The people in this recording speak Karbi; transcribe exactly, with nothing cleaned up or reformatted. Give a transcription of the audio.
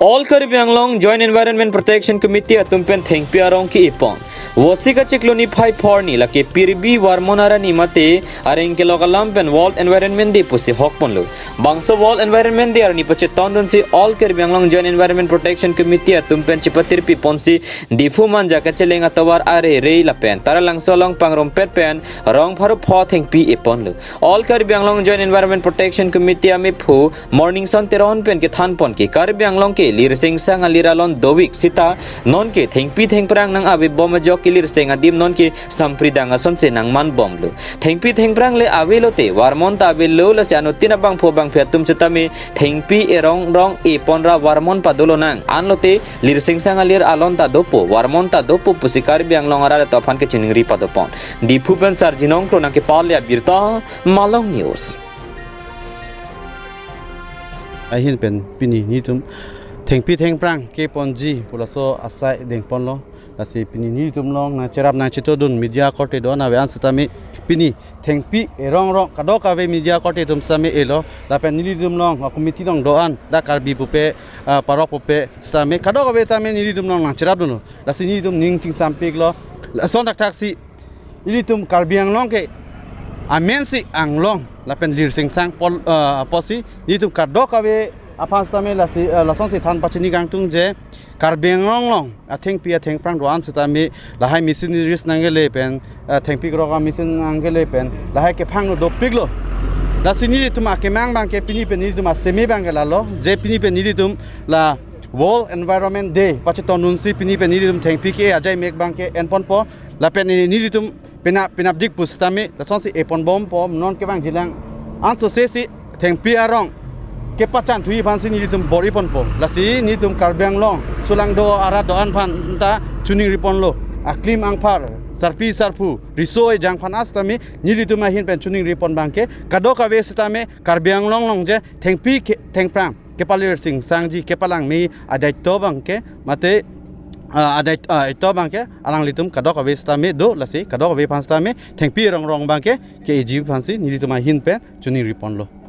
All Karbi Anglong Joint Environment Protection Committee atum pen thengpi arong ke-epon. Vosik achiklo niphai phor arni lake Pirbi Varmon arni mate areng kelok alam pen World Environment Day pusi hokponlo. Bangso World Environment Day arni pachetondunsi All Karbi Anglong Joint Environment Protection Committee atum pen chepatirpiponsi Diphu Manja kacheleng atovar arere lapen Taralangso along pangrumpet pen rong pharo pho thengpi eponlo. All Karbi Anglong Joint Environment Protection Committee amephu Morningson Teron pen kethanpon ke Karbi Anglong ke lirsengsang alir alon dovik sita nonke thengpi thengprang nang-avebom ajok ke lirseng adim nonke sampridang asonsi nangmanbomlo. Thengpi thengprang le avelote varmon ta avelo, lasi anuttin abangphu abangphi atum setame thengpi erong rong eponra varmon padolonang. Anlote lirsengsang alir alon ta dopo, varmon ta dopo pusi Karbi Anglong arat atum aphan kachiningri padopon. Diphu pen Sarjinong Kro nangkepale abirta, Malong News. Ahin pen pini nelitum thengpi thengprang keponji pu laso asai dengponlo. Lasi pini nelitum along nangcherap nangchetondun media korte do-an ave an setame pini thengpi erong rong kadokave media korte atum setame elo. Lapen nelitum along, ah, committee along do-an, dak Karbi pupe, ah, parok pupe setame kadokave tame nelitum along nangcherapdunlo. Lasi nelitum ning chingsampiklo. Lason thakthaksi ilitum Karbi Anglong ke amensi Anglong lapen lirsengsang pol, eh, apotsi nelitum kadokave aphan setame lasi, eh, lasonsi than pachini kangtung je Karbi Anglong along athengpi athengprang do-an setame lahai missionaries nangkele pen, eh, thengpi krok a-mission nangkele pen lahai kephang no dopiklo. Lasi nelitum akemang abangke pini pen nelitum aseme abangke lalo, je pini pen nelitum la World Environment Day pachetondunsi pini pen nelitum thengpi ke ajai mek abangke enponpo. Lapen nelitum penap penapdik pusitame lasonsi eponbompo, non kevangjilang. Ansose si thengpi arong kepachan thuji aphansi nelitum bor-iponpo. Lasi nelitum Karbi Anglong sulangdo arat do-an aphan ta chiningriponlo. Aklim angphar, sarpi sarpo, riso ejang aphan setame nelitum ahin pen chiningripon abangke kadokave setame Karbi Anglong along je thengpi ke-, thengprang kepalirsengsangji, kepalangme adaito abangke mate, ah, adait-, ah, ito abangke alanglitum kadokave setame do, lasi kadokave aphan setame thengpi erong rong abangke ke-eji aphansi nelitum ahin pen chiningriponlo.